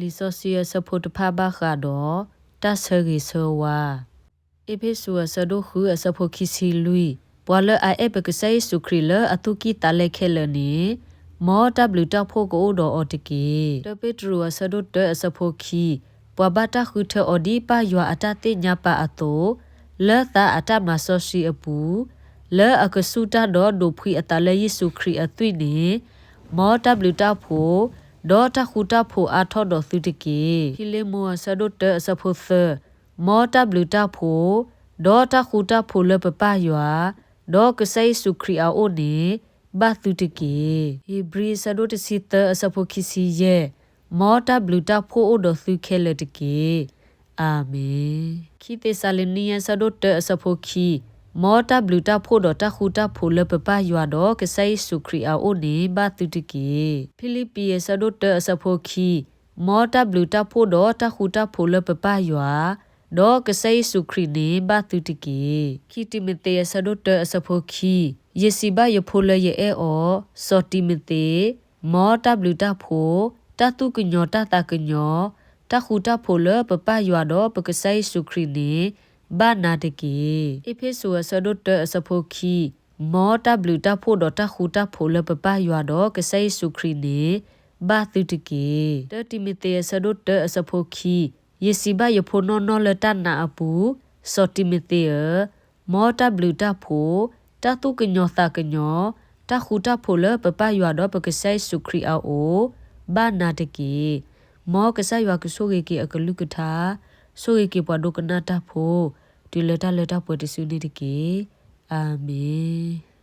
လံာ်စီဆှံအဆၢဖိတဖၣ်ဘၣ်ဃးဒီး တၢ်ဆၢဂ့ၤဆၢဝါ အ့းဖ့းစူးအဆၢဒိၣ်ဃုအဆၢဖိခံဆံလွံၢ်, ပှၤလၢအအဲၣ်ပကစၢ်ယ့ၣ်ၡူးခရံာ်လၢအသူၣ်ကံၢ်သးလဲခဲလၢာ်န့ၣ်, မ်တၢ်ဘျုးတၢ်ဖှိၣ်ကအိၣ်ဒီးအီၤတက့ၢ်. တၢပ့းတရူးအဆၢဒိၣ်တၢအဆၢဖိခံ, ပှၤဘၣ်တၢ်ဃုထၢအီၤဒ်ပၢ်ယွၤအတၢ်သ့ၣ်ညါပာ်အသိး, လၢသးအတၢ်မၤစီဆှံအပူၤ, လၢအကစူၢ်တၢ်ဒီးဒိးဖှံအသးလၢယ့ၣ်ၡူးခရံာ်အသွံၣ်န့ၣ်, မ်တၢ်ဘျုးတၢ်ဖှိၣ်, ဒီးတၢ်ဃူတၢ်ဖိးအါထီၣ်ဒီးသုတက့ၢ်. ဖံလ့မိၤအဆၢဒိၣ်တၢအဆၢဖိသၢ, မ်တၢ်ဘျုးတၢ်ဖှိၣ်, ဒီးတၢ်ဃူတၢ်ဖိးလၢပပၢ်ယွၤ, ဒီးကစၢ်ယ့ၣ်ၡူးခရံာ်အအိၣ်န့ၣ်, ဘၣ်သုတက့ၢ်. ဧ့ၤဘြံၤအဆၢဒိၣ်တဆံသၢအဆၢဖိခံဆံယဲၢ်, မ်တၢ်ဘျုးတၢ်ဖှိၣ်အိၣ်ဒီးသုခဲလၢာ်တက့ၢ်. အၤမ့ၣ်. ခံသ့းစၤလနံအဆၢဒိၣ်တၢအဆၢဖိခံ, မ်တၢ်ဘျုးတၢ်ဖှိၣ်ဒီးတၢ်ဃူတၢ်ဖိးလၢပပၢ်ယွၤဒီးကစၢ်ယ့ၣ်ၡူးခရံာ်အအိၣ်န့ၣ် ဘၣ်သုတက့ၢ်. ဖံလံးပံၤအဆၢဒိၣ်တၢအဆၢဖိခံ, မ်တၢ်ဘျုးတၢ်ဖှိၣ်ဒီးတၢ်ဃူတၢ်ဖိးလၢပပၢ်ယွၤ, ဒီးကစၢ်ယ့ၣ်ၡူးခရံာ်န့ၣ် ဘၣ်သုတက့ၢ်. ခံတံၤမသ့းအဆၢဒိၣ်တၢအဆၢဖိခံ, ယစံးဘၣ်ယဖိလၢယအဲၣ်အီၤ, စီၤတံၤမသ့း, မ်တၢ်ဘျုးတၢ်ဖှိၣ်, တၢ်သူၣ်ကညီၤတၢ်သးကညီၤ, တၢ်ဃူတၢ်ဖိးလၢပပၢ်ယွၤဒီးပကစၢ်ယ့ၣ်ၡူးခရံာ်န့ၣ်, ဘၣ်နၤတက့ၢ်. အ့းဖ့းစူးအဆၢဒိၣ်တၢအဆၢဖိခံ, မ်တၢ်ဘျုးတၢ်ဖှိၣ်ဒီးတၢ်ဃူတၢ်ဖိးလၢပပၢ်ယွၤဒီးကစၢ်ယ့ၣ်ၡူးခရံာ်န့ၣ်, ဘၣ်သုတက့ၢ်. တၢတံၤမသ့းအဆၢဒိၣ်တၢအဆၢဖိခံ, ယစံးဘၣ်ယဖိနီၢ်နီၢ်လၢတၢ်နာ်အပူၤ, စီၤတံၤမသ့းဧၢ, မ်တၢ်ဘျုးတၢ်ဖှိၣ်, တၢ်သူၣ်ကညီၤသးကညီၤ, တၢ်ဃူတၢ်ဖိးလၢပပၢ်ယွၤဒီးပကစၢ်ယ့ၣ်ၡူးခရံာ်အအိၣ်, ဘၣ်နၤတက့ၢ်. မ်ကစၢ်ယွၤကဆိၣ်ဂ့ၤက့ၤအကလုၢ်ကထါ, ဆိၣ်ဂ့ၤက့ၤပှၤဒိကနၣ်တၢ်ဖိ, တုၤလၢတၢ်လၢတၢ်ပှဲၤတစုန့ၣ်တက့ၢ်. အၤမ့ၣ်.